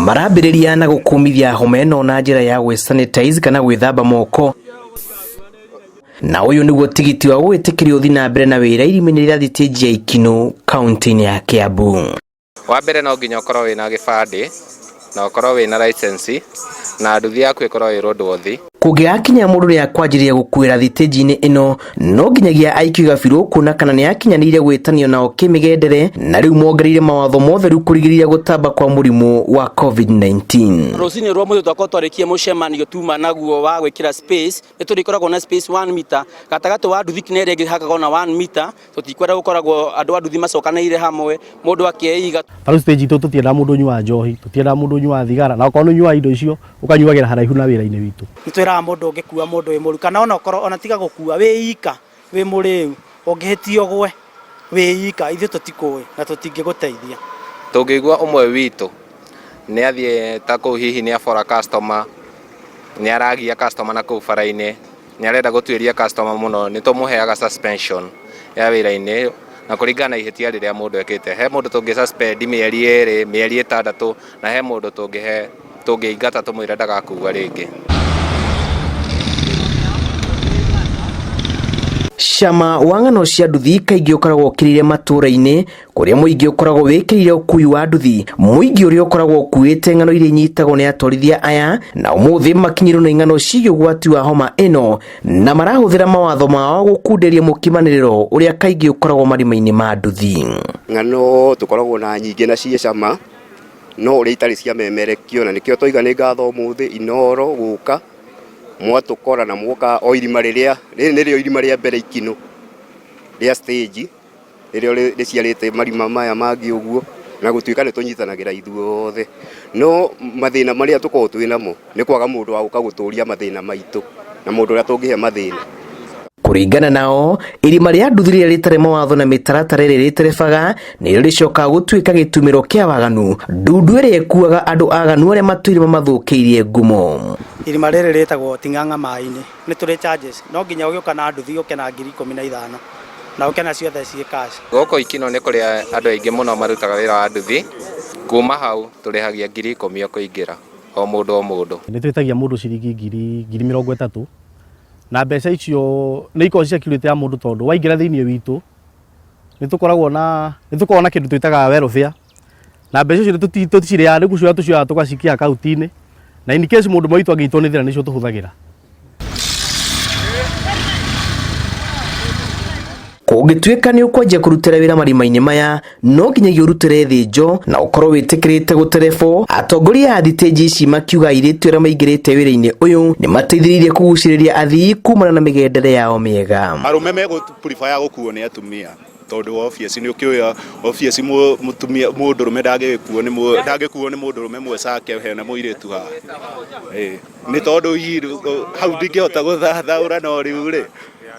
Marambĩrĩria na gũkũmithia homa ĩno na njĩra ya gwĩ sanitize kana gwĩthamba moko, na ũyũ nĩguo tigiti wa gwĩtĩkĩrio ũthiĩ na mbere na wĩra irima-inĩ rĩa thitĩnji ya Ikinũ kaunti-inĩ ya Kiambu. Wa mbere no nginya ũkorwo wĩna gĩbandĩ na ũkorwo wĩna license na nduthi yaku ĩkorwo ĩ roadworthy. Kũngĩgakinya mũndũ rĩa kwanjĩrĩria gũkuĩra thitĩnji-inĩ ĩno, no nginyagia aikio gabirũ kuona kana nĩ akinyanĩire gwĩtanio nao kĩmĩgendere, na rĩu mongereire mawatho motheru kũrigĩrĩria gũtamba kwa mũrimũ wa COVID-19. Rũcinĩ rwa mũthĩ twakorwo twarĩkia mũcemanio tuma naguo wa gwĩkĩra space, nĩ tũrĩkoragwo na space 1 meter gatagatĩ wa nduthi na ĩrĩa ĩngĩ hakagwo na 1 meter. Tũtikwenda gũkoragwo andũ a nduthi macokanĩrĩire hamwe mũndũ akĩiga. Tarĩu stage itũ tũtiendaga mũndũ ũnyuaga njohi, tũtiendaga mũndũ ũnyuaga thigara, na okorwo nĩ ũnyuaga indo icio ũkanyuagĩra haraihu na wĩra-inĩ witũ. Nĩ twĩraga mũndũ ũngĩkua mũndũ wĩ mũru kana ona ũkorwo ona tiga gũkua wĩ ika wĩ mũrĩu ũngĩhĩtia ũgwe wĩ ika, ithuĩ tũtikũĩ na tũtingĩgũteithia. Tũngĩigua ũmwe witũ nĩ athiĩ ta kũu, hihi nĩ abora customer, nĩ aragia customer na kũu bara-inĩ, nĩ arenda gũtuĩria customer mũno, nĩ tũmũheaga suspension ya wĩra-inĩ na kũringana na ihĩtia rĩrĩa mũndũ ekĩte. He mũndũ tũngĩ suspend mĩeri 2, mĩeri 6, na he mũndũ tũngĩhe tũngĩingata tũmwĩre ndagakua rĩngĩ. Cama wa ng'ano cia nduthi kaingĩ ũkoragwo ũkĩrĩire matũũra-inĩ kũrĩa mũingĩ ũkoragwo wĩkĩrĩire ũkui wa nduthi, mũingĩ ũrĩa ũkoragwo ũkuĩte ng'ano iria inyitagwo nĩ atwarithia aya, na ũmũthĩ makinyĩrwo nĩ ng'ano ciĩgiĩ ũgwati wa homa ĩno na marahũthĩra mawatho mao gũkunderia mũkimanĩrĩro ũrĩa kaingĩ ũkoragwo marima-inĩ ma nduthi. Ng'ano tũkoragwo na nyingĩ na ciĩ cama, no ũrĩa itarĩ cia memerekio, na nĩkĩo twaiga nĩ ngatho ũmũthĩ Inooro gũka mwatũkora na mwoka o irima rĩrĩa rĩrĩ nĩrĩo irima rĩa mbere Ikinũ rĩa stage rĩrĩa rĩciarĩte marima maya mangĩ ũguo, na gũtuĩka nĩ tũnyitanagĩra ithuothe, no mathĩna marĩa tũkoragwo twĩ namo nĩ kwaga mũndũ wa gũka gũtũria mathĩna maitũ na mũndũ ũrĩa tũngĩhe mathĩna. Kũringana nao, irima rĩa nduthi rĩrĩa rĩtarĩ mawatho na mĩtaratara ĩrĩa rĩterebaga nĩrĩo rĩcokaga gũtuĩka gĩtumĩro kĩa waganu, ndundu ĩrĩa ĩkuaga andũ aganu arĩa matũire mamathũkĩirie ngumo. Irima rĩrĩ rĩtagwo Ting'ang'a maĩ-inĩ, nĩ tũrĩ charges, no nginya ũgĩũka na nduthi ũke na 15,000 na ũke na ciothe ciĩ cash. Gũkũ Ikinũ nĩ kũrĩa andũ aingĩ mũno marutaga wĩra wa nduthi, kuma hau tũrĩhagia 10,000 o kũingĩra o mũndũ o mũndũ. Nĩ twĩtagia mũndũ ciringi 30,000, na mbeca icio nĩ ikoragwo ci security ya mũndũ, tondũ waingĩra thĩinĩ witũ nĩ tũkoragwo na kĩndũ twĩtaga welfare, na mbeca icio tũticirĩaga, nĩ gũcioya tũcioyaga tũgacikia akaunti-inĩ, na in case mũndũ witũ angĩnyitwo nĩ thĩna nĩcio tũhũthagĩra. Kũngĩtuĩka nĩ ũkwanjia kũrutĩra wĩra marima-inĩ maya, no nginyagia ũrutĩre thĩnjo na ũkorwo wĩtĩkĩrĩte gũterebwo. Atongoria a thitĩnji ici makiuga airĩtu arĩa maingĩrĩte wĩra-inĩ ũyũ nĩ mateithĩrĩirie kũgucĩrĩria athii kumana na mĩgendere yao mĩega. Arũme megũ prefer gũkuo nĩ atumia tondũ obvious nĩ ũkĩũĩ obvious mũtumia mũndũrũme ndangĩgĩkuo nĩ ndangĩkuo nĩ mũndũrũme mwecake hena mũirĩtu haha. Nĩ tondũ hihi hau ndingĩhota gũthathaũra, no rĩu rĩ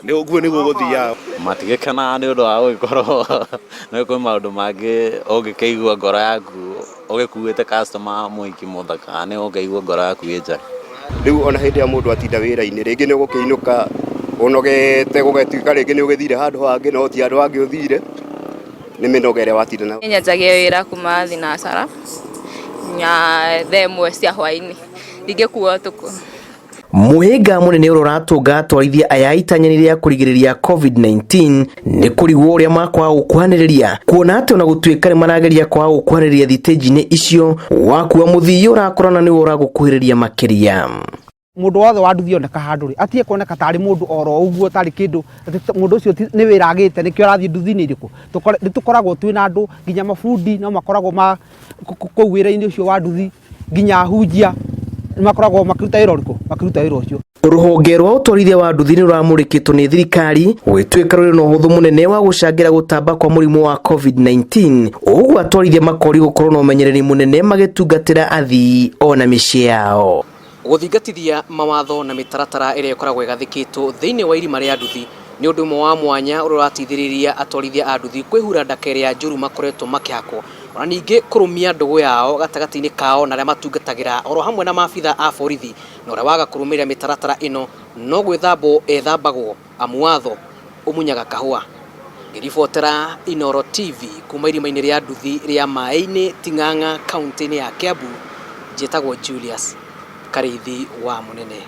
nĩ ũguo nĩguo gũthiaga. Matigĩkenaga nĩ ũndũ wa gũgĩkorwo nĩ kwĩ maũndũ mangĩ ũngĩkĩigua ngoro yaku ũgĩkuĩte customer mũhiki mũthaka, nĩ ũngĩigua ngoro yaku ĩ njega. Rĩu ona hĩndĩ ĩrĩa mũndũ atinda wĩra-inĩ, rĩngĩ nĩ ũgũkĩinũka ũnogete, gũgatuĩka rĩngĩ nĩ ũgĩthire handũ hangĩ, no ti handũ hangĩ ũthire, nĩ mĩnoga ĩrĩa watinda nayo. Nyanjagia wĩra kuma thinacara nginya thaa 1 cia hwaĩ-inĩ, ndingĩkua ũtukũ. Mũhĩnga mũnene ũrĩa ũratũnga atwarithia aya itanya-inĩ rĩa kũrigĩrĩria COVID-19 nĩ kũrigwo ũrĩa makwaga gũkuhanĩrĩria, kuona atĩ ona gũtuĩka nĩ marageria kwaga gũkuhanĩrĩria thitĩnji-inĩ icio, wakua mũthii ũrakorana nĩwe ũragũkuhĩrĩria makĩria. Mũndũ wothe wa nduthi oneka handũ rĩ, atige kuoneka tarĩ mũndũ oro ũguo, tarĩ kĩndũ mũndũ ũcio nĩ wĩra agĩte nĩkĩo arathiĩ nduthi-inĩ irĩkũ. Nĩ tũkoragwo twĩna andũ nginya mabundi no makoragwo ma kũu wĩra-inĩ ũcio wa nduthi, nginya ahunjia nĩ makoragwo makĩruta wĩra ũrĩkũ, makĩruta wĩra ũcio. Rũhonge rwa ũtwarithia wa nduthi nĩ rũramũrĩkĩtwo nĩ thirikari gũgĩtuĩka rũrĩ na ũhũthũ mũnene wa gũcangĩra gũtamba kwa mũrimũ wa COVID-19, ũguo atwarithia makorio gũkorwo na ũmenyereri mũnene magĩtungatĩra athii ona mĩciĩ yao. Gũthingatithia mawatho na mĩtaratara ĩrĩa ĩkoragwo ĩgathĩkĩtwo thĩinĩ wa irima rĩa nduthi nĩ ũndũ ũmwe wa mwanya ũrĩa ũrateithĩrĩria atwarithia a nduthi kwĩhura ndaka ĩrĩa njũru makoretwo makĩhakwo, ona ningĩ kũrũmia ndũgũ yao gatagatĩ-inĩ kao na arĩa matungatagĩra oro hamwe na maabitha a borithi, na ũrĩa waga kũrũmĩrĩra mĩtaratara ĩno no gwĩthambwo ethambagwo, amu watho ũmunyaga kahũa. Ngĩribotera Inooro TV kuma irima-inĩ rĩa nduthi rĩa Maĩ-inĩ Ting'ang'a kaunti-inĩ ya Kiambu, njĩtagwo Julius Karĩithi wa Mũnene.